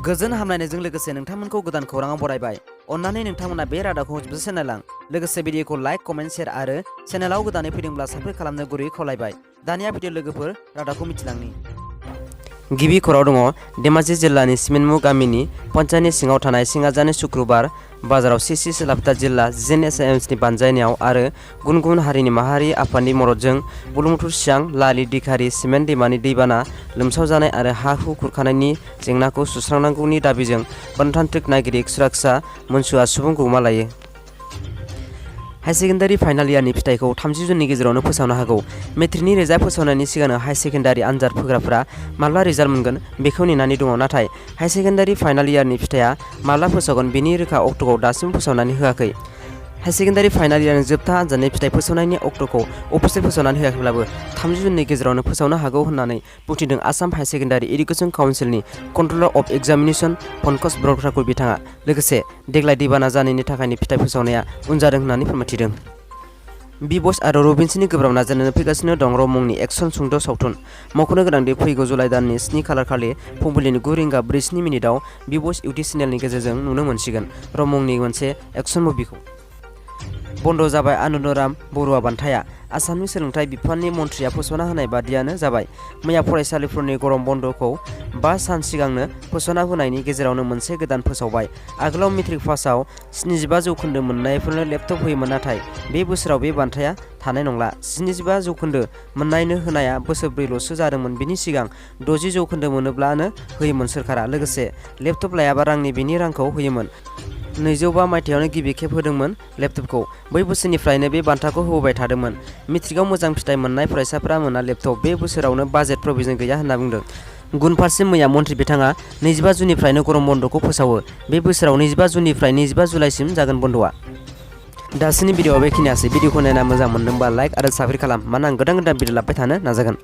गोजोन हामलायनायजों लोगोसे नोंथांमोनखौ गोदान खौराङाव बरायबाय। अन्नानै नोंथांमोना बे रादाबखौ जोबजासे नायलां। लोगोसे भिडिअखौ लाइक, कमेन्ट, शेयार आरो चेनेलाव गोदानै फैदोंब्ला साबस्क्राइब खालामनो गुरैयै खावलायबाय। दानिया भिडिअ लोगोफोर रादाबखौ मिथिलांनि। गिबि खौरां दङ धेमाजि जिल्लानि सिमेन्टमु गामिनि पन्चायतनि सिङाव थानाय सिङाजानि शुक्रबार बाजाराव सिसि सोलाबता जिल्ला जिएनएसएमनि बानजायनायाव आरो गुबुन गुबुन हारिनि माहारि आफादनि मददजों बुरलुंबुथुर सियां लालि दिखारि सिमेन्ट दैमानि दैबाना लोमसावजानाय आरो हा हु खुरखानायनि जेंनाखौ सुस्रांनांगौनि दाबिजों गणतान्त्रिक नायगिरि सुरक्षा मन्चआ सुबुं गौमा लायो। हाई सेकेन्डारि फाइनाल इयारनि फिथाइखौ 30 जुननि गेजेरावनो फोसावनो हागौ। मेट्रिकनि रिजाल्ट फोसावनायनि सिगांनो हाई सेकेन्डारि आनजाद होग्राफोरा माब्ला रिजाल्ट मोनगोन बेखौ नेनानै दङ, नाथाय हाई सेकेन्डारि फाइनाल इयारनि फिथाइया माब्ला फोसावगोन बेनि रोखा अक्ट'खौ दासिमबो फोसावनानै होआखै। हाई सेकेन्डारि फाइनाल इयारनि जोबथा आनजादनि फिथाइ फोसावनायनि अक्ट'खौ अफिसियेल फोसावनानै होआखैब्लाबो 30 जुननि गेजेरावनो फोसावनो हागौ होननानै बुंथिदों आसाम हाई सेकेन्डारि एडुकेसन काउन्सिलनि controller of examination Pankaj Borthakur बिथाङा। लोगोसे देग्लाय दैबाना जानायनि थाखायनो फिथाइ फोसावनाया उन जादों होननानै फोरमायथिदों। बि-बयस आरो रबिन्सनि गोब्राब नाजानायाव फैगासिनो दं रमंनि एक्सन सुंद' सावथुन। मख'नो गोनांदि फैगौ जुलाइ दाननि 7 खालार खालि फुंबिलिनि 9 रिंगा 47 मिनिटआव बि-बयस इउटुब चेनेलनि गेजेरजों नुनो मोनसिगोन रमंनि मोनसे एक्सन मुभिखौ। बन्द जाबाय आनन्दराम बरुवा बान्थाया। आसामनि सोलोंथाइ बिफाननि मन्थ्रिया फोसावना होनाय बादियानो जाबाय। मैया फरायसालिफोरनि गरम बन्द'खौ 5 सान सिगांनो फोसावना होनायनि गेजेरावनो मोनसे गोदान फोसावबाय। आगोलाव मेट्रिक पासआव 75% मोननायफोरनो लेपटप होयोमोन, नाथाय बे बोसोराव बे बान्थाया थानाय नंला। 75% मोननायनो होनाया बोसोरब्रैल'सो जादोंमोन। बिनि सिगां 60% मोनोब्लानो होयोमोन सोरखारा। लोगोसे लेपटप लायाबा रांनि बेनि रांखौ होयोमोन। 2005 मायथाइयावनो गिबि खेब होदोंमोन लेपटपखौ। बै बोसोरनिफ्रायनो बे बान्थाखौ होबोबाय थादोंमोन। मेट्रिकआव मोजां फिथाइ मोननाय फरायसाफोरा मोना लेपटप। बे बोसोरावनो बाजेट प्रभिजन गैया होनना बुंदों। गुबुन फारसे मैया मन्थ्रि बिथाङा 25 जुननिफ्रायनो गरम बन्द'खौ फोसावो। बे बोसोराव 25 जुननिफ्राय 25 जुलाइसिम जागोन बन्द'आ। दासिमनि भिडिअ'आ बेखिनियासै। भिडिअ'खौ नायना मोजां मोनदोंबा लाइक आरो साबस्क्राइब खालाम, मानोना आं गोदान भिडिअ लाबोबाय थानो नाजागोन।